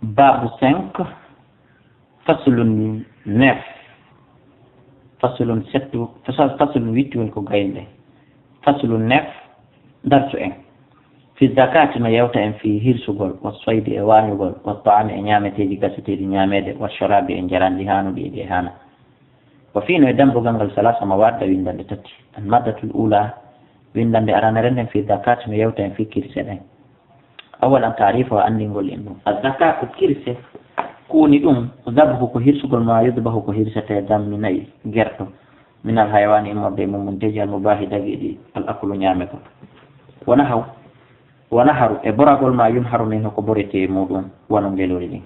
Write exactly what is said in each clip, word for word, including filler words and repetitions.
Babu cinq, faslun neuf. Faslun sept, fas-, faslun huit woni ko gaynde. Faslun neuf, darsu en. Fi zakati no yewta en fi hirsugol, wa soydi e wañugol, wa ta'ami e ñaameteeji gaseteeɗi ñaameede, wa sharabi e njaranɗi haanuɗi e ɗi haana. Wa fi no e dambugal ngal salasa mawadda winndande tati. Al maddatul ula, winndande aranere nden fi zakati no yewta en fi kirse ɗen. Awalan taarifu o anndingol en ɗum. Azzaka ko kirse, ko woni ɗum, zabhu ko hirsugol ma yudbahu ko hirsete dammi nayi, gerto, minal hayawani immorde e mummunteeji al mubahi dagiiɗi al akulu ñaame ko. Wona haw, wona haru e boragol ma yun haru min hoko borete e muɗum, wano ngelori ɗin.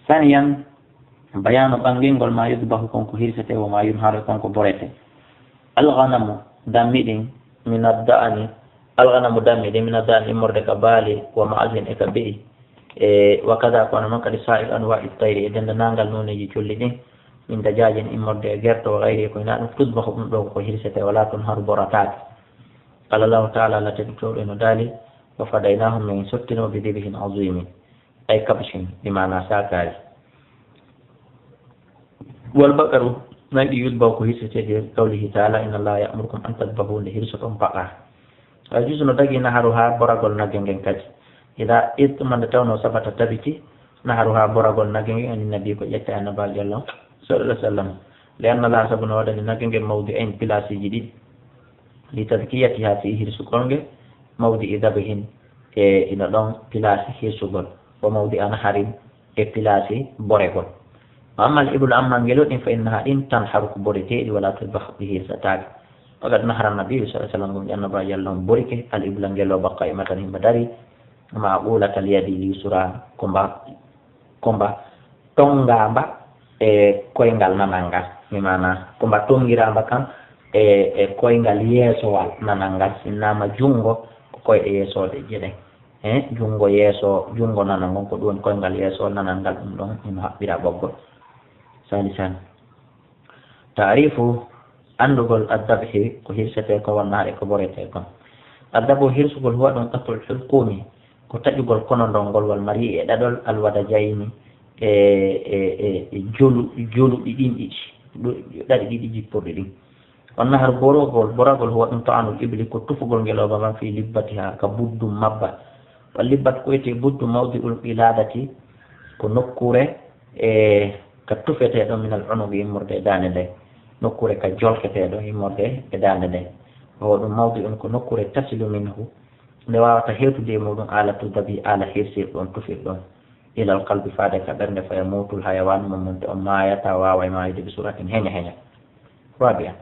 Saniyan, bayanu ɓangingol ma yudbahu kon ko hirsete o ma yun haru kon ko borete. Alghanamu dammi ɗin, min adda'ani, alghanamu dammi ɗin, min adda'ani immorde ka baali, wa ma'azin e ka be'i. E, wa kada kono non kadi sa'ir anwa'i tayri e dendanangal noneji colli ɗin, min dajajin immorde e gerto, wa gayri e ko ina ɗum tudbahu ɗum ɗo ko hirsete, wala tun haru borataake. Qala Allahu ta'ala, Allah teddutoɗo no daali, wa fadaynahum min sottino bi dibihin azimin. Ay kabshin, bi maana saakaari. Wal baqaru, nayi ɗi yudbahu ko hirseteeɗi, qawlihi ta'ala, inna Allaha ya'murukum an tadbahu, nde hirsoton baqara. Ay jusu no dagi naharu haa boragol nagge ngen kadi. Ida, id, mande tawno sabata tabiti, naharu haa boragol nagge ngen, ani nabi ko ƴetta e annabaajo Allah, sallallahu alaihi wasallam. Li anna Allaha sabu no waɗani nagge ngen mawdi en pilaasiji ɗiɗi. Li tadkiyatiha fi hirsugol nge, mawdi i dabihin, e ina ɗon pilaasi hirsugol, wa mawdi a naharin e pilaasi boregol. Wa amma al iblu amma ngelo ɗin fa innaha ɗin tanharu ko boreteeɗi wala tudbahu ɗi hirsataake. Wa qad nahara nabiyu sallallahu alaihi wasallam ɗum ƴannaba yalla on borike al ibla ngelo ba qa'imatan himba dari ma qulatal yadi li sura ko mba ko mba tongaamba e koyngal nanal ngal, mi maana ko mba tongiraamba kan e, e koyngal yeesowal nanal ngal, sinnama junngo ko koyɗe yeesooɗe jeɗen. E junngo yeeso, junngo nanal ngon ko ɗum woni koyngal yeesowal nanal ngal, ɗum ɗon hino haɓɓira ɓoggol. Sani sani. Taarifu, anndugol addabhi, ko hirsete ko wonnaare ko borete kon. Addabhu hirsugol huwa ɗum qatul hulqumi, ko taƴugol konondol ngol wal mari e ɗaɗol alwada jayni e, e, e, e jolu, joluɗi ɗin ɗiɗi, ɗu-, ɗaɗi ɗiɗi jippurɗi ɗin. On nahar borogol, boragol huwa ɗum ta'anul ibli, ko tufugol ngelooba man fi libbatiha, ka buddu mabba. Wa libbat ko wiyetee buddu mawdi'ul qiladati, ko nokkuure e ka tufetee ɗon minal unuqi immorde e daande nde, nokkuure ka jolketee ɗon immorde e daande nde. Wa ɗum mawdi'un ko nokkuure tasilu minhu, nde waawata hewtude e muɗum alatu dabi ala hirsir ɗon tufir ɗon. Ilal qalbi faade ka ɓernde fa yamutul hayawan mummunte on maayata waaway maayude bi suratin heña heña. Rabi'a.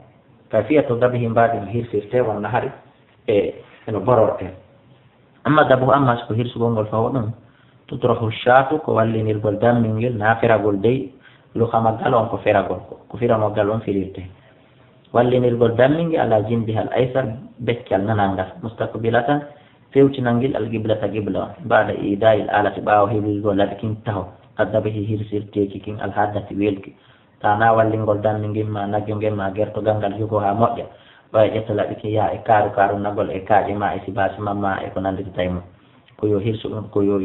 Kayfiyatu dabihi mbaadi no hirsirte won nahari e no bororte. Amma dabu amma ko hirsugol ngol fa o ɗum. Tutrahu shatu ko wallinirgol dammingel na feragol dey. Luha maggal on ko feragol ko. Ko fira maggal on firirte. Wallinirgol dammingel ala jinbihal aysar beccal nanal ngal. Mustaqbilatan fewtinangel al qiblata qibla on. Ba'da ida'il alati ɓaawo heɓirgol laɓi kin taho. Addabihi hirsirteeki kin al haddati welki. Ta na wallingol dammi ngin ma nagge ngen ma gertogal ngal jogo ha moƴƴa. Ɓay ƴetta laɓi ke yaa e kaaru kaaru nagol e kaaƴe ma e sibaasi ma ma e ko nandirta e mum. Ko yo hirsu ɗum, ko yo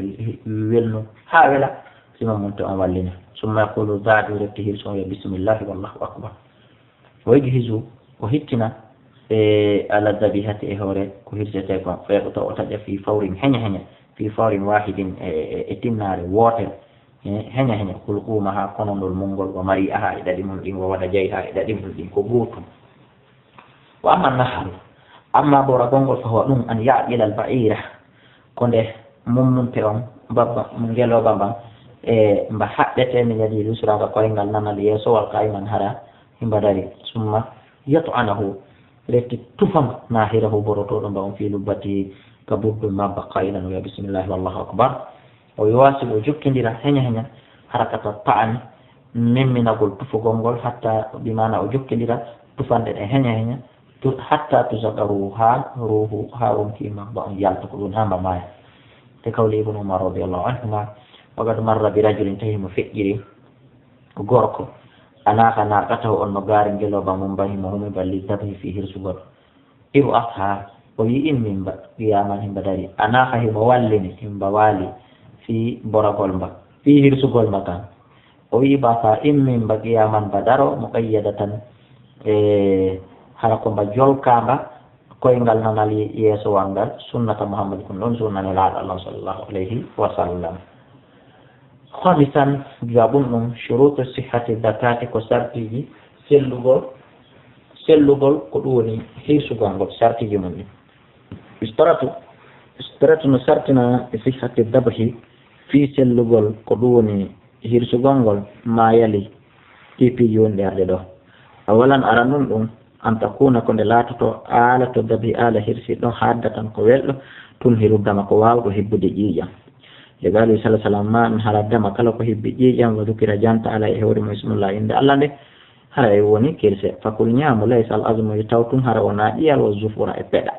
welnu ha wela. Sima mum to on wallina. Summa yaqulu zaadu refti hirsu on yo bismillahi wallahu akbar. O yejji hisu, o hittina e ala dabihati e hoore ko hirsete kon. Feeɗo to o taƴa fi fawrin heña heña. Fi fawrin wahidin e, e, e tinnaare wootere. He-, heña heña. Hulqumaha konondol mum ngol, wa mari'aha e ɗaɗi mum ɗin, wa wada jayha e ɗaɗi mum ɗin. Ko gootum. Wa amma naharu. Amma boragol ngol fa huwa ɗum an ya'qila al ba'ira. Ko nde mummunte on, babba, ngelooba mban, e mba haɓɓete min yadi lusra ka koyngal nanal yeeso wal qa'iman hara himba dari. Summa yat'anahu. Refti tufan nahirahu borotoɗo mba on fi lubbati ka buddu mabba qa'ilan wa bismillahi wallahu akbar. O yuwasilu o jokkindira heña heña harakata ta'ani memminagol tufugol ngol hatta bi maana o jokkindira tufanɗe ɗe heña heña tu-, hatta tuzaqa ruha ruhu ha ronki mabba on yalta ko ɗum ha mba maaya. Te kawli Ibnu Umar radiyallahu anhuma, wa qad marra bi rajulin tawi mo feƴƴiri ko gorko. Anaka naqatahu on no gaari ngelooba mum mba himo humi mba li dabhi fi hirsugol. Ibu Asha, o yi'in min mba, qiyaman himba dari. Anaka himo wallini, himba wali fi boragol mba. Fii hirsugol mba kan, o wi'i, "Ba fa immin ba qiyaman ba daro, muqayyadatan, e hara ko mba jolkaanga, koyngal nanal ye-, yeeso wanngal, sunnata Muhammad, kun ɗon sunna Nelaaɗo Allah sallallahu alayhi wa sallam." Khamisan, jaabun ɗum, shurutu sihhati zakati, ko sartiji sellugol, sellugol ko ɗum woni hirsugol ngol, sartiji mum ɗin. Istaratu, istaratu no sartina e sihhati dabhi, fii sellugol ko ɗum woni hirsugol ngol, ma yali, ɗi piiji wonɗi arde ɗo. Awalan, aranun ɗum, an takuna, ko nde laatoto, alatu dabhi, ala hirsi ɗon, haddatan, ko welɗo, tunhiru dama, ko waawɗo hibbude ƴiiƴam. Nde gaali sallallahu alaihi wasallam, ma min hara dama kala ko hibbi ƴiiƴam, wa dukira janta ala e hoore mum ismullah, innde Allah nde, hara e woni kirse, fakul ñaamu, laysa al azmu e tawtun, hara wona ƴiyal, wa zufura e peɗa.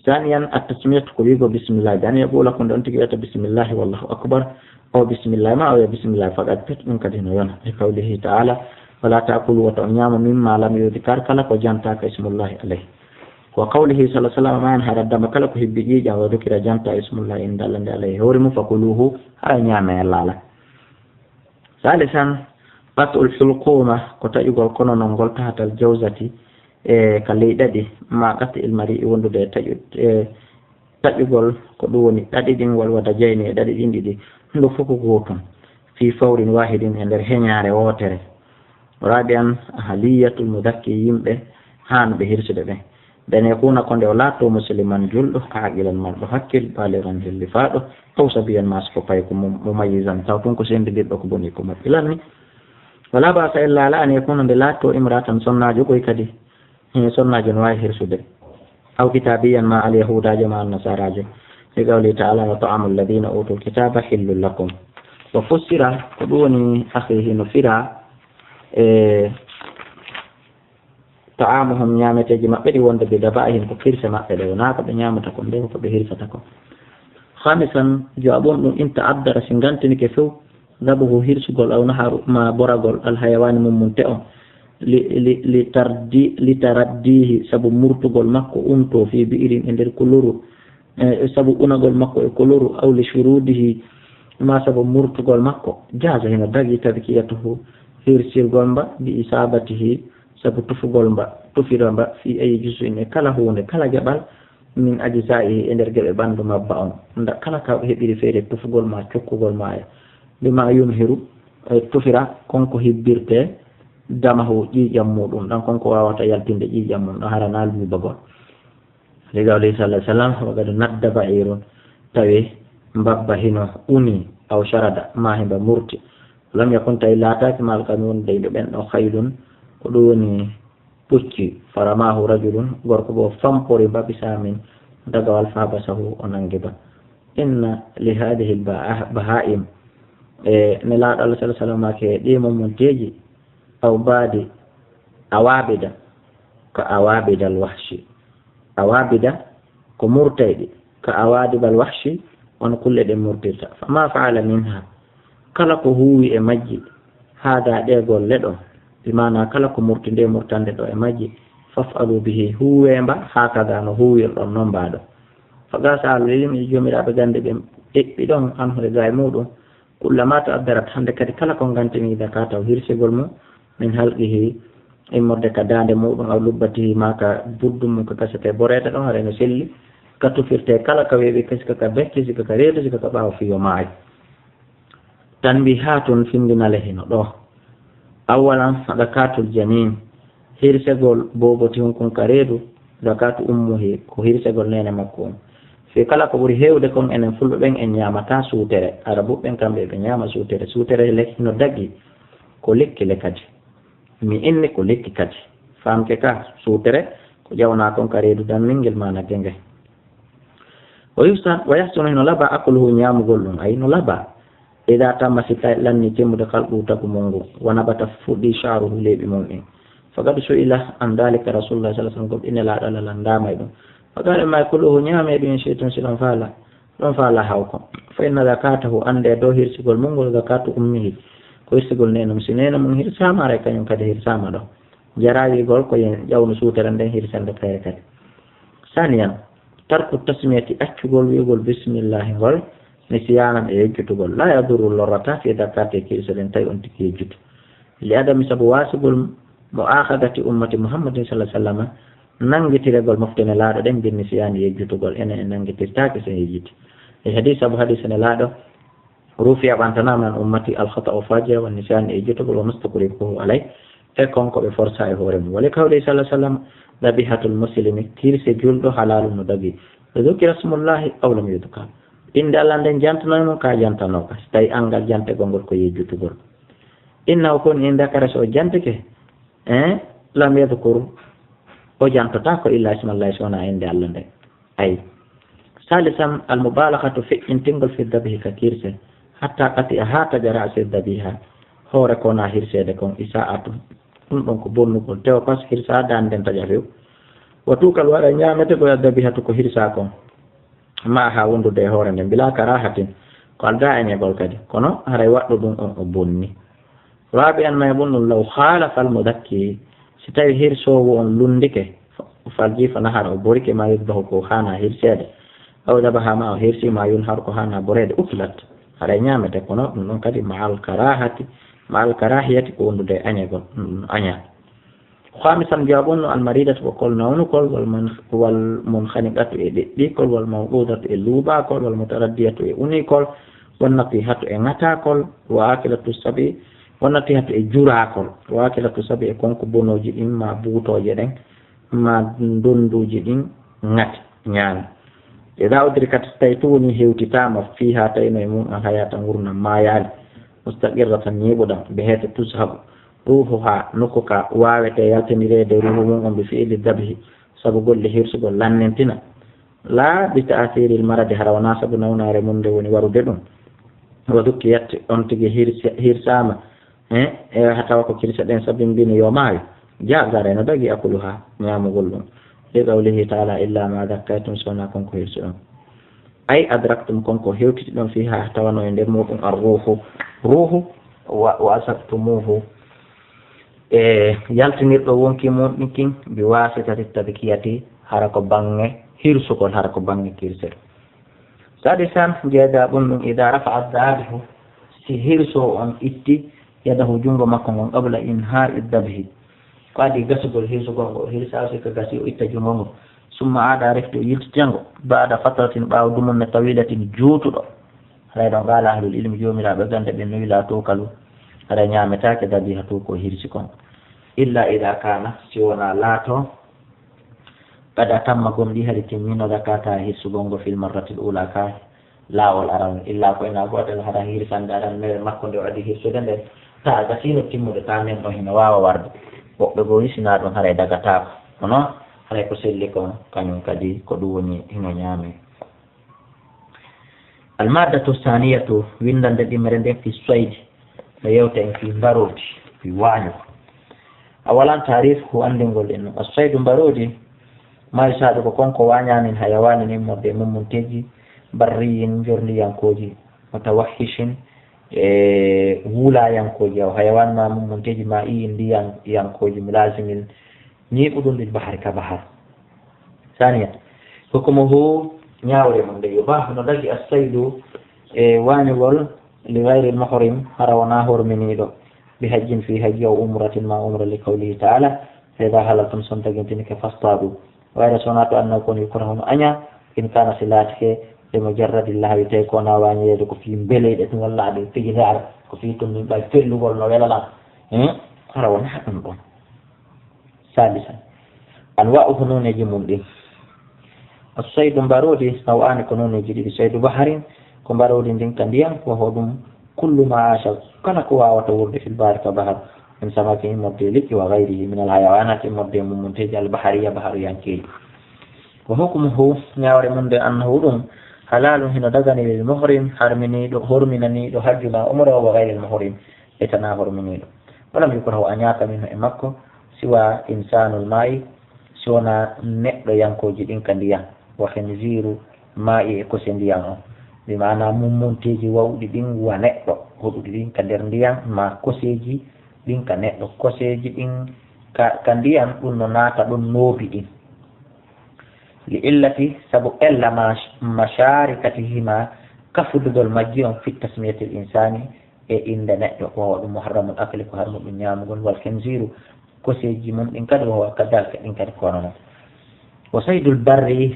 Saniyan, at tasmiyatu ko wi'go bismillah, bi an yaqula ko nde on tigi wi'ata bismillah wallahu akbar, o bismillah ma o wi'a bismillah faqat pet, ɗum kadi no yona. Li qawlihi ta'ala, wala ta'kulu, wata on ñaama, mimma lam yudhkar, kala ko jantaaka ismullahi alayhi. Wa qawlihi sallallahu alaihi wasallam, ma an hara dama kala ko hibbi ƴiiƴam, wa dukira janta ismullahi inda Allah nde alayhi hoore mum, fakuluhu, hara ñaame e laala. Salisan, qat'ul hulquma, ko taƴugol kononol ngol tahatal jawzati, e ka ley ɗaɗi, ma qat'il mari wondude e taƴu-, e taƴugol ko ɗum woni ɗaɗi ɗin wal wada jayni e ɗaɗi ɗin ɗiɗi, ɗum fof ko gootum, fii fawrin wahidin, e nder heñaare wootere. Rabi'an, ahliyatul mudakki, yimɓe haanɓe hirsude ɓen. Bi an yakuna, ko nde o laatoo, musliman, julɗo, aqilan, marɗo hakkil, baligan, hellifaaɗo, aw sabiyan, ma soko payko mum, mumayyizan, taw tun ko senndidirɗo ko boni ko moƴƴi lanni. Wala ba'sa, illa ala an yakuna, nde laatoo, imra'atan, sonnaajo koy kadi. Hino sonnaajo no waawi hirsude. Aw kitabiyan, ma al yahudaajo ma an nasaraajo. Li qawli ta'ala, wa ta'amu alladhina utul kitaba hillul lakum. Wa fussira, ko ɗum woni akhi hino fira, e ta'amuhum, ñaameteeji maɓɓe ɗi wonde bi daba'ihim, ko kirse maɓɓe ɗe, wonaa ko ɓe ñaamata kon, nde ko ɓe hirsata kon. Khamisan, jaabun ɗum, in ta'addara, si ngantinike few, dabuhu, hirsugol, aw naharu, ma boragol, al hayawani, mum mum te on, li, li, li tardi, li taraddihi, sabu murtugol makko unto, fi bi'irin, e nder koloru, e sabu unagol makko e koloru, aw li shurudihi, ma sabu murtugol makko, jaza, hino dagi, tadkiyatuhu, hirsirgol mba, bi isabatihi, sabu tufugol mba, tufira mba, fi ayi juz'in, e kala huunde, kala geɓal, min ajza'ihi, e nder geɓe ɓandu mabba on. Nda kala ka heɓiri feere tufugol ma, cokkugol ma e bima yunhiru, e tufira kon ko hibbirte damahu, ƴiiƴam muɗum ɗan, kon ko wawata yaltinde ƴiiƴam mum ɗan, hara na luubagol. Li qawli sallallahu alaihi wasallam, wa qad nadda ba'irun, tawi mbabba hino uni, aw sharada, ma himba murti. Lam yakun, tawi laataaki, ma alkami wonde e ɓen ɗo, khaylun, ko ɗum woni pucci, faramahu rajulun, gorko goo fampori mba bisamin, dagawal, fa basahu, o nangi ba. Inna li hadhihi al-baha-, baha'im, e Nelaaɗo Allah sallallahu alaihi wasallam ke ɗi mum mun teeji, aw badi, awabida, ka awabida al-wahshi. Awabida ko murtayɗi, ka awabida al-wahshi, on kulle ɗen murtirta. Fama fa'ala minha, kala ko huuwi e majji, hada, ɗe golle ɗon, bi maana kala ko murti nde murtande ɗo e majji, faf'alu bihi, huuwe mba, hakada, no huuwirɗon non mbaɗo. Fa qasa ahlul ilmi, joomiraaɓe gannde ɓen eɓɓi ɗon, anhu, e ga e muɗum, kullama ta'addarat, hande kadi kala ko ngantini zakata o hirsigol mum, min halqihi, immorde ka daande muɗum, aw lubbatihi, ma ka buddu mum, ka gasete boreede ɗon, haray no selli, ka tufirte kala ka weeɓi, ka sika ka bekki, sika ka reedu, sika ka ɓaawo fii yo maayi. Tanbihatun, findinale hino ɗo. Awwalan, zakatul janin, hirsegol boboti hunkun ka reedu, zakatu ummuhi, ko hirsegol neene makko on. Fii kala ko ɓuri heewde kon, enen fulɓe ɓen en ñaamata suutere. Arabu ɓen kamɓe ɓe ñaama suutere. Suutere le hino dagi, ko lekki le kadi. Mi inni ko lekki kadi. Famke ka, suutere ko ƴawnaa kon ka reedu dammingel ma nagge nge. Wa yusta-, wa yahsunu, hino laba, akluhu, ñaamugol ɗum, ay no laba. Ida tamma, si tawi lanni timmude, khalquhu, tagu mum ngu, wa nabata, fuɗɗi, sha'ruhu, leeɓi mum ɗin. Faqad su'ila an dhalika Rasulullah sallallahu alaihi wasallam, goɗɗi Nelaaɗo Allah lanndaama e ɗum. Faqala, ma, kuluhu, ñaame ɗum, in shi'tum, si ɗon faala, ɗon faala hawko. Fa inna zakatahu, annde dow hirsigol mum ngol, zakatu ummihi, ko hirsigol neenum. Si neene mum hirsaama, haray kañum kadi hirsaama ɗo. Jaraawigol ko yen ƴawnu suutere nden, hirsande kayre kadi. Saniyan, tarku tasmiyati, accugol wi'ugol bismillahi ngol, Nisyanan e yejjutugol. La yadurru, lorrata, fi dakati e kirise ɗen tawi on tigi yejjutu. Li adami, sabu wasugol, mo akhadati ummati Muhammadin sallallahu alaihi wasallam, nangitiregol mofte Nelaaɗo ɗen bin nisyani e yejjutugol. Enen en nangitirtaake sen yejjiti. E hadis, sabu hadis Nelaaɗo, rufiya ɓantanama an ummati al khata'u fajira wa nisyani e yejjutugol wa mastukrihuhu alai, e kon ko ɓe forsa e hoore mum. Wali kawli sallallahu alaihi wasallam, dabihatul muslimi, kirse julɗo halalun no dagi. Dhukira smullahi aw lam yudhkar. Innde Allah nden jantanoy mo ka jantanoka. Si tawi angal jantegol ngol ko yejjutugol. Innahu, kun in dakara, so o jantike, eh, lam yadhkur, o jantotako illa ismallahi, so wona innde Allah nden. Ay. Salisan, al mubalaghatu, feƴƴintingol fi dhabhi ka kirse. Hatta qati a ha taƴa ra'si dhabiha. Hoore ko na hirsede kon, isa'atu. Ɗum ɗon ko bonnugol. Tewa pas hirsa dande nden taƴa few. Wa tukal, waɗa ñaamete ko ya dhabihatu ko hirsa kon. Ma ha wondude e hoore nden. Bila karahatin. Ko alda e ñegol kadi. Kono haray waɗɗo ɗum on o bonni. Rabi'an, may bonnul, law khalafa al mudakki. Si tawi hirsoowo on lundike. Fal jifa, nahara, o borike ma yudbahu ko hana hirsede. Aw dhabaha, ma o hirsi ma yunhar ko hana borede, ukilat. Haray ñaamete, kono ɗum ɗon kadi ma'al karahati, ma'al karahiyati, ko wondude e añegol, ɗum ɗon aña. Khamisan, jawabu no, al maridatu ko kol nawnukol, wal man-, wal munkhaniqatu e ɗeɗɗikol, wal mawqudatu e luuɓakol, wal mutaraddiyatu e unikol, wan natihatu e ŋatakol, wa akilatu sabi, wan natihatu e jurakol, wa akilatu sabi e konko bonoji ɗin ma buutoje ɗen, ma ndonduji ɗin ŋati, ñaami. Ida udrikat, so tawi tun woni hewtitama, fiha, tawino e mum, al hayata, ngurnam, maayali, mustaqirratan, ñiiɓuɗam, be hete, tuzhabu ruhuha, nokku ka wawete yaltinirede ruhu mum on, bi fi'li dhabhi, sabu golle hirsugol lannintina, la bi ta'thiril maradi, hara wona sabu nawnare mum nde woni warude ɗum. Wa dhukkiyat, on tigi hirsi-, hirsama, eh, eh, ha tawa ko kirse ɗen sabimbini yo maayo. Jaza, no dagi, akuluha, ñaamugol ɗum. Li qawlihi ta'ala, illa ma dhakkaytum, so wona kon ko hirsuɗon. Ay adraktum, kon ko hewtitiɗon, fiha, tawano e nder muɗum, ar ruhu, ruhu, wa, wa asaktumuhu, e yaltinirɗo wonki mum ɗin kin, bi wasitati tadkiyati, hara ko bange hirsugol, hara ko bange kirse. Sadisan, jeegaɓun ɗum, ida rafa'a dhabihu, si hirso on itti, yadahu, jungo makko ngon, qabla inha'i dhabhi, ko adi gasugol hirsugol ngol, hirsa o sikka gasi, o itta jungo ngol, summa aada refti o yiltitango, ba'da fatratin, ɓaawo dumunne, tawilatin, juutuɗo. Haray ɗon qaala ahlul ilmi, joomiraaɓe gande ɓen no wi, la tukalu, haray ñaametaake dhabihatu, ko hirsi kon, illa ida kana, si wona laato, qad atamma, gomɗi hari timmino, zakata, hirsugol ngo, fil marratil ula, ka laawol aranol, illa ko ena gotel, hara hirsande aran mere makko nde o adi hirsude nden, ta gasino timmude, ta nden ɗon hino waawa warde. Woɓɓe goo wi sina ɗum haray dagataako, kono haray ko selli kon, kañum kadi ko ɗum woni hino ñaame. Almaddatu saniyatu, winndande ɗimmere nden, fi soydi, no yewta en fi mbaroodi, fi waaño. Awalan, taarifu, ko anndingol en ɗum. Assoydu, mbaroodi, ma yusaadu, ko kon ko waañaa, min hayawaani, nin morde mummunteeji, barriyin, njordiyankooji, mutawahhishin, e wulayankooji, aw hayawaan ma mummunteeji, ma iyin, ndiyanyankooji, mulazimin, ñiiɓuɗum, lil bahari, ka bahar. Saniya, hukumuhu, ñaawre mum nde, yubaahu, no dagi, assaydu, e waañugol, li gayril muhrim, hara wonaa horminiiɗo, bi hajjin, fii hajji, aw umratin, ma umra, li qawlihi ta'ala, fa idaa halaltum, so on dagintinike, fastadu. Wayre so wonaa to annahu kon yukrahu, no añaa, in kaana, si laatike, bi mujarradi lahwi, tawi ko wonaa waañoyeede, ko fii mbeleyɗe tun, walla aɗa tigi ndaara, ko fii tun min ɓay fellugol no wela lan. Hmm? Hara wonaa ɗum ɗon. Salisan. Anwa'uhu, nooneeji mum ɗin. Assaydu, mbaroodi, naw'aani, ko nooneeji ɗiɗi. Saydu baharin, ko mbaroodi ndin ka ndiyan, wa huwa ɗum, kullu ma asha, kala ko waawata wuurde, fil bahri, ka bahar, min samaki, immorde liƴƴi, wa gayrihi, min al hayawanati, immorde mummunteeji, al bahariya, baharuyankeeji. Wa hukmuhu, ñaawre mum nde, annahu ɗum, halalun, hino dagani, lil muhrim, harminiiɗo, horminaniiɗo hajju ma umra, wa gayril muhrim, e tanaa horminiiɗo. Walam yukrahu, añaaka, minhu, e makko, siwa insanul maa'i, si wonaa neɗɗo yankooji ɗin ka ndiyan, wa khinziru maa'i, e kose ndiyan on, bi maana mummunteeji wawɗi ɗin wa neɗɗo, hoɗuɗi ɗin ka nder ndiyan, ma koseeji ɗin ka neɗɗo, koseeji ɗin ka, ka ndiyan, ɗum no naata ɗon noobi ɗin. Li illati, sabu ella ma, masharikatihima, Fuddugol majji on fit tasmiyatil insani, e innde neɗɗo, wa huwa ɗum muharramul akli, ko harmuɗum ñaamugol, wal khinziru, koseeji mum ɗin kadi, wa huwa kadalika, ɗin kadi ko wano non. Wa saydul barri,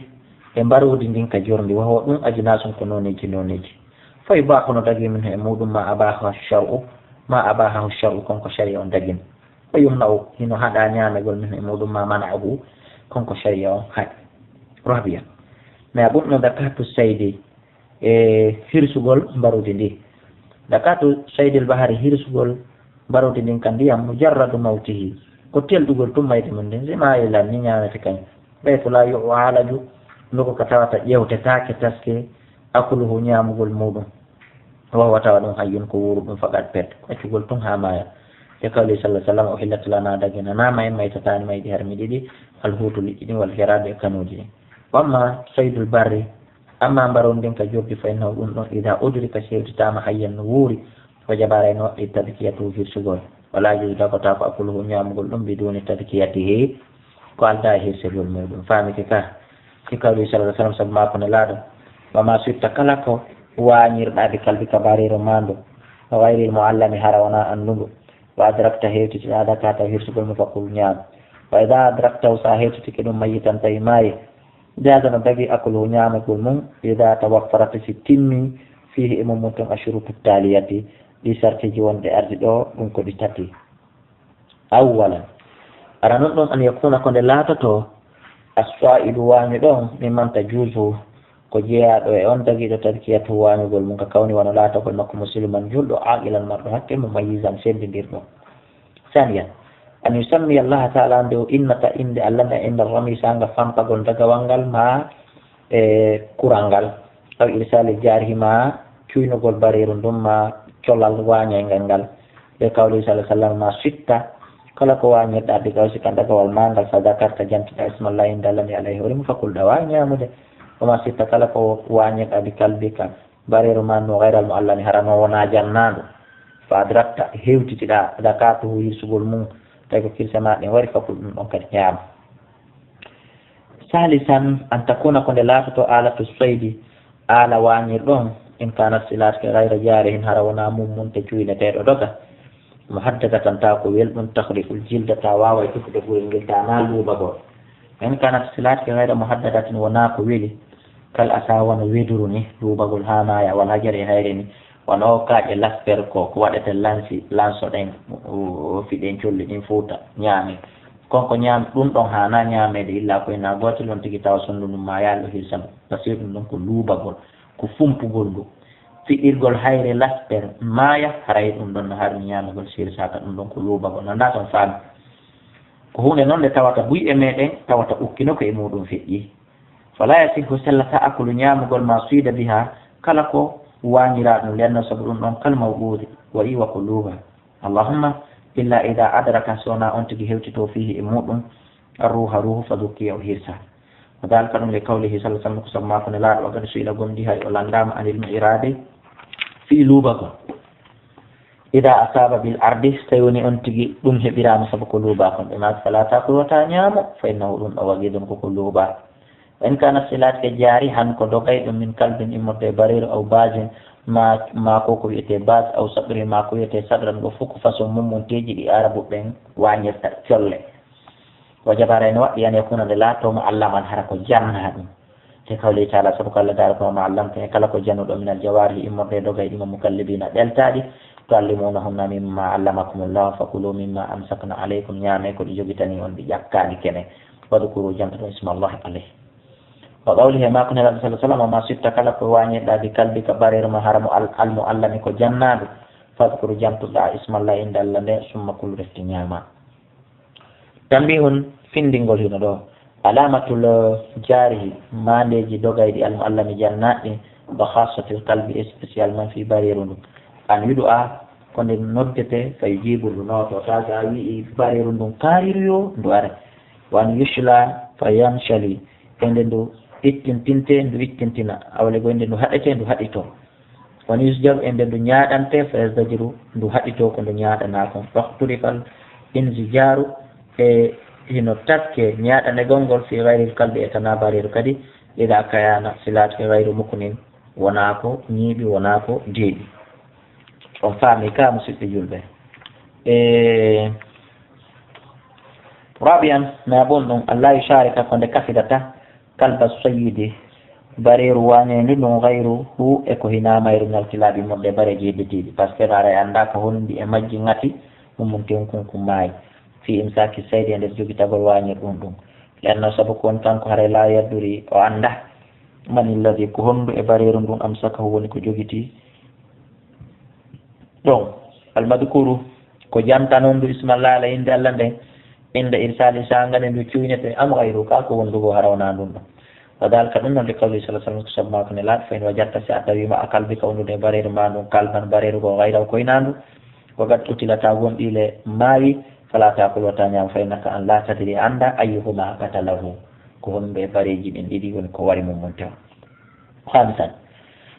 e mbaroodi ndin ka jorndi, wa huwa ɗum ajnasun ko nooneeji nooneeji. Fa yubahu no dagi minhu e muɗum ma abaha shar'u, ma abahahu shar'u, kon ko sharia on dagini. Wa yumna'u, hino haɗa ñaamegol minhu e muɗum ma mana'ahu, kon ko sharia on haɗi. Rabiya. Mais a ɓurno dakatu saydi, e hirsugol mbaroodi ndi. Dakatu saydil bahari, hirsugol mbaroodi ndin ka ndiyam, mujarradu mawtihi, ko telɗugol tun mayde mum ndin, si maayii lan ni ñaamete kañ. Baytu la yu'alaju, noko ka tawata ƴewtetaake taske, akuluhu ñaamugol muɗum. Wa huwa tawa ɗum hayyun ko wuuru ɗum faqat pet, ko accugol tun haa maaya. E kawli sallallahu alaihi wasallam, uhillat lana, daginanaama en maytataani mayɗi harmi ɗiɗi, alhuutu liƴƴi ɗin, wal jaradu e kanuuji ɗin. Wa amma saydul barri, amma mbaroodi ndin ka jordi, fa innahu ɗum ɗon, ida udrika, si hewtitaama hayyan no wuuri, wajaba aray no waɗɗi tadkiyatuhu hirsugol. Wala yajuzu dagotaako akuluhu ñaamugol ɗum biduni tadkiyatihi, ko aldaa e hirsugol muɗum. Faamike ka? Fi kawli sallallahu alaihi wasallam, sabu maako Nelaaɗo, wa ma sitta, kala ko waañirɗaa, bi kalbika, bareeru maa ndu, wa gayril muallami, hara wonaa annduɗo, wa adrakta, hewtitiɗaa, dakata, hirsugol mum, fakul, ñaam. Wa ida adraktahu, sa hewtitike ɗum, mayyitan, tawi maayi, jaza, no dagi, akuluhu, ñaamugol mum, ida tawaffarat, si timmi, fihi, e mum mum tun, ashurutu taliyati, ɗi sartiji wonɗi ardi ɗo, ɗum ko ɗi tati. Awwalan, aranun ɗum, an yakuna, ko nde laatoto, as-sa'idu, waañuɗo on, mimman tajuzu, ko jeyaaɗo e on dagiiɗo tadkiyatu, waañugol mum, ka kawni wano laatagol makko musulman julɗo, aqilan, marɗo hakke, mumayyizan, sendindirɗo. Saniyan, an yusammiya Allaha ta'ala, nde o innata innde Allah nde, inda rami, sanga fampagol dagawal ngal, ma e kural ngal, aw irsali jarihi, ma cuynugol bareeru ndun, ma colal waañayngal ngal. Ɓe kawli sallallahu alaihi wasallam, ma sitta, kala ko waañirɗaa, bi kawsi, ka dagawal maa ngal, fa dakarta, jantuɗaa, ismallahi, innde Allah nde, alayhi, hoore mum, fakul, ɗawa ñaamude. Wa ma sitta, kala ko waañirɗaa, bi kalbika, bareeru maa ndu, gayral muallami, hara no wonaa jannaandu, fa adrakta, hewtitiɗaa, dakatuhu, hirsugol mum, tawi ko kirse maa ɗen wari, fakul, ɗum ɗon kadi ñaama. Salisan, an takuna, ko nde laatoto, alatu saydi, aala waañirɗo on, in kanat, si laatike, gayra jarihin, hara wonaa mummunte cuyneteeɗo doga, muhaddadatan, tawa ko welɗum, tahriful jilda, tawa waaway tufude gurel ngel, tawa naa luubagol. In kanat, si laatike, gayra muhaddadatin, wonaa ko weli, kal asa, wano weduru ni, luubagol haa maaya, wal hajari, e hayre ni, wano kaaƴe lasper ko, ko waɗete lansi, lanso ɗen, o, o fiɗen colli ɗin fuuta, ñaame. Kon ko ñaam-, ɗum ɗon haanaa ñaameede illa ko ina gootel on tigi, tawa sonndu ndun maayaali, o hirsa ndu. Parce que ɗum ɗon ko luubagol, ko fumpugol ndu. Fiɗirgol hayre lasper maaya, haray ɗum ɗon no harmi ñaamegol, si hirsaaka, ɗum ɗon ko luubagol. Nanda kon faami. Ko huunde non nde tawata buy e meɗen, tawata ukkino ko e muɗum feƴƴi. Fala yasihhu, sellata, akulu, ñaamugol, ma suyida biha, kala ko waañiraa ɗum, lianna, sabu ɗum ɗon, kal mawquudi, wa'i wa ko luuba. Allahumma, illa ida adraka, so wonaa on tigi hewtitoo, fiihi, e muɗum, arruha, ruuhu, fa dukkiya, o hirsa. Wa dalika, ɗum, li qawlihi sallallahu alaihi wasallam, ko sabu maako Nelaaɗo, wa qad su'ila, gomɗii hari o lanndaama, anil mi'raadi, fii luubagol. Ida asaba bil ardi, so tawi woni on tigi ɗum heɓiraama sabu ko luubaa kon, ɓe maaki, fala takul, wata ñaamo, fa innahu, ɗum ɗo, waqidun, ko ko luubaa. Wa in kana, si laatike, jarihan, ko dogayɗo, min kalbin, immorde e bareeru, aw bazin, ma, ma ko ko wiyetee baz, aw sadri, ma ko wiyetee sadran, ɗo fof ko façon mummunteeji ɗi Arabu ɓen waañirta colle. Wajaba, aray no waɗɗi, an yakuna, nde laatoo, mu'allaman, hara ko jannaa ɗum. Te kawli taala, sabu ko Allah daali ko, ma allamta, e kala ko jannuɗo, minal jawaarihi, immorde e dogayɗi, mukallibina, ɓeltaaɗi, tuallimunahunna mimma allamakumullah, fakulu mimma amsakna alaykum, ñaame ko ɗi jogitanii on, ɗi ƴakkaali kene. Wadkuru, jantuɗon, ismallahi alayhi. Wa qawlihi, e maako Nelaaɗo sallallahu alaihi wasallam, ma sitta, kala ko waañirɗaa, bi kalbika, bareeru ma, hara mo al-, al muallami, ko jannaaɗo, fadkur, jantuɗaa, ismallahi, innde Allah nde, summa kul, refti ñaama. Tanbihun, findingol hino ɗo. Alamatul jarihi, maandeeji dogayɗi, al muallami, jannaaɗi, wa khassatil kalbi, spécialement fi bareeru ndu. An yudu'a, ko nde noddete, fa yujibu, ndu nooto. Taga a wi'i bareeru ndun kaariru yo, ndu ara. Wa an yushla, fa yanshali. E nde ndu ittintinte, ndu ittintina. Awle go e nde ndu haɗete, ndu haɗito. Woni yusjaru, e nde ndu ñaaɗante, fa yazdajiru, ndu haɗitoo ko ndu ñaaɗanaa kon. Waxtulifal inzijaru, e hino takke ñaaɗanegol ngol, fi gayril kalbi, e tanaa bareeru kadi, ida kayana, si laatike, gayru muknin, Wonaa ko ñiiɓi, wonaa ko deeƴi. On faami ka, musidɓe julɓe? E rabian, ma bon ɗum, Allah yusharika, ko nde kafidata kalba sayyidi, bareeru waañeendu ndun, gayruhu, e ko hinaa mayru, ngal tilaaɓi moɗɗe bareeji hedditiiɗi. Parce que aray annda ko honɗi e majji ŋati, mum mum tenkun kun maayi. Fi imsaki saydi, e nder jogitagol waañirɗun ɗun. Lenno sabu ko woni kanko haray la yadduri, o annda. Man illadi, ko honɗu e bareeru ndun, amsakahu, woni ko jogiti ɗon. Almadkuru, ko jantanondu isma Allah, ala innde Allah nden, inda irsali, sangane ndu cuynete, am gayru, ka ko wondugo hara wonaa ndun ɗon. Wa dalika, ɗum non, li qawli sallallahu alaihi wasallam, ko sabu maako Nelaaɗo, fa in wajadta, si a tawi ma a kalbika wondude e bareeru ma ndun, kalban, bareeru ko gayrahu ko hinaa ndu, wa qad qutila, taw gonɗi le maayi, fala takul, wata ñaam, fa innaka an la tadri, annda, ayyuhuma qatalahu, ko honɗu e bareeji ɗin ɗiɗi woni ko wari mum mun tew. Khamisan,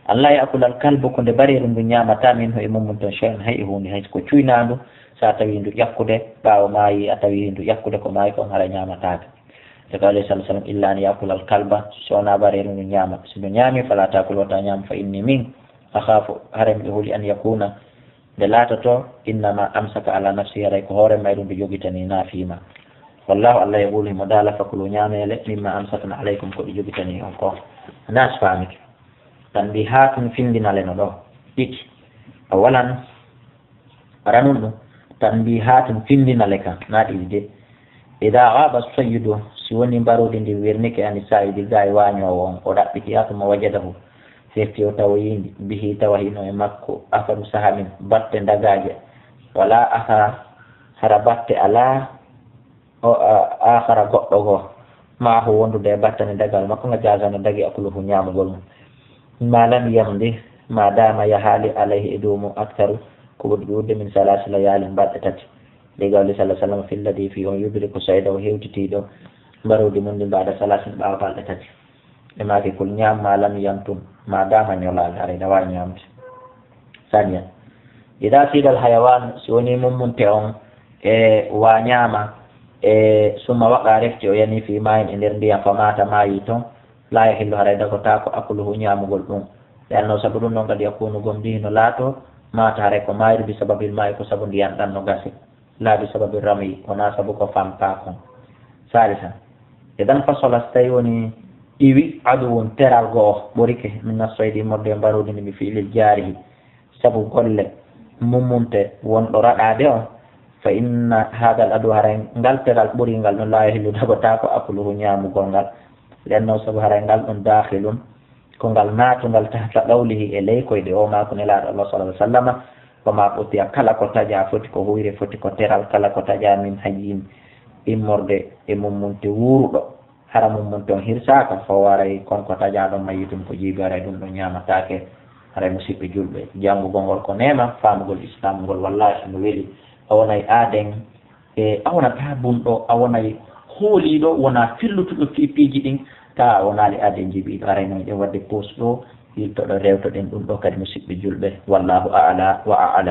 an la ya'kula al kalbu, ko nde bareeru ndu ñaamata, minhu, e mum mun ton, shay'an, hay e huunde, hay ko cuynaandu, so a tawi ndu ƴakkude, ɓaawo maayi, a tawi ndu ƴakkude ko maayi kon, hara ñaamataake. Nde ka alayhi salatu wasalam, illa an ya'kula al kalba, so wonaa bareeru ndu ñaama. Si ndu ñaami, fala takul, wata ñaam, fa inni, min, akhafu, hara miɗo huli, an yakuna, nde laatoto, innama amsaka ala nafsi, haray ko hoore mayru ndu jogitani, na fii ma. Wallahu, Allah, yaqulu, himo daala, fakulu, ñaameele, mimma amsakna alaykum, ko ɗi jogitani on ko. Nas faamike. Tanbihatun, findinale no ɗo. Ɗiɗi. Awalan, aranun ɗum, tanbihatun, findinale kan, na ɗiɗi de. Ida gaba sayyidu, si woni mbarodi ndi wirnike ani sayidi, gaay waañoowo on, o ɗaɓɓiti, asuma wajadahu, hefti o tawoyindi, bihi, tawa hino e makko, asaru sahamin, batte dagaaje, wala asa, hara batte alaa, o, a, akhara, goɗɗo goo, maahu, wondude e battane dagal makko, nga jaza, no dagi, akuluhu, ñaamugol mum. Ma lam yamdi, ma dama yahaali, alayhi, e dow mum, aktaru, ko ɓuri ɗuuɗude, min salasi layalin, balɗe tati. Li qawli sallallahu alaihi wasallam, fi lladi, fi on yudriku sayda, o hewtitiiɗo mbarodi mum ndi, ba'da salasin, ɓaawo balɗe tati. Ɓe maaki, kul, ñaam, ma lam yantum, ma dama ñolaali, haray ɗa waawi ñaamde. Saniyan, ida sida al hayawan, si woni mummunte on e waañaama, e summa waqa, refti o yani fi ma'in, e nder ndiyam, fa mata, maayi ton, la yahillu, haray dagotaako, akuluhu, ñaamugol ɗum. Li annahu, sabu ɗum non, qad yakunu, gomɗii hino laato, mata, haray ko maayri, bi sababil ma'i, ko sabu ndiyan ɗan no gasi. La bi sababi rami, wonaa sabu ko fampa kon. Salisa, idan fasola, so tawi woni iwi, aduwun, teral go'o, ɓorike, min assaydi, immorde e mbarodi ndi, bi fi'lil jaarihi, sabu golle mummunte wonɗo raɗaade on, fa inna hadal adu, haray ngal teral ɓoringal ɗon, la yahillu, dagotaako, akuluhu, ñaamugol ngal, li annahu, sabu haray ngal ɗon, daakhilun, ko ngal naatungal, tahta qawlihi, e ley koyɗe o maaku Nelaaɗo Allah, sallallahu alaihi wasallama, wa ma qutiya, kala ko taƴaa, foti ko huyre, foti ko teral, kala ko taƴaa, min hayyin, immorde e mummunte wuuruɗo, hara mummunte on hirsaaka, fa waray kon ko taƴaa ɗon, mayyitun, ko jiibi, haray ɗum ɗon ñaamataake. Haray, musiɓɓe julɓe, janngugol ngol ko neema, faamugol Islaam ngol, wallahi, no weli. A wonay aaden, e a wonataa bunɗo, a wonay hooliiɗo, wonaa fillutuɗo fii piiji ɗin, taa a wonaali aaden jibiiɗo. Aray non, e waɗde pause ɗo, yiltoɗo rewtoɗen ɗum ɗo kadi, musiɓɓe julɓe. Wallahu a'la wa a'lam.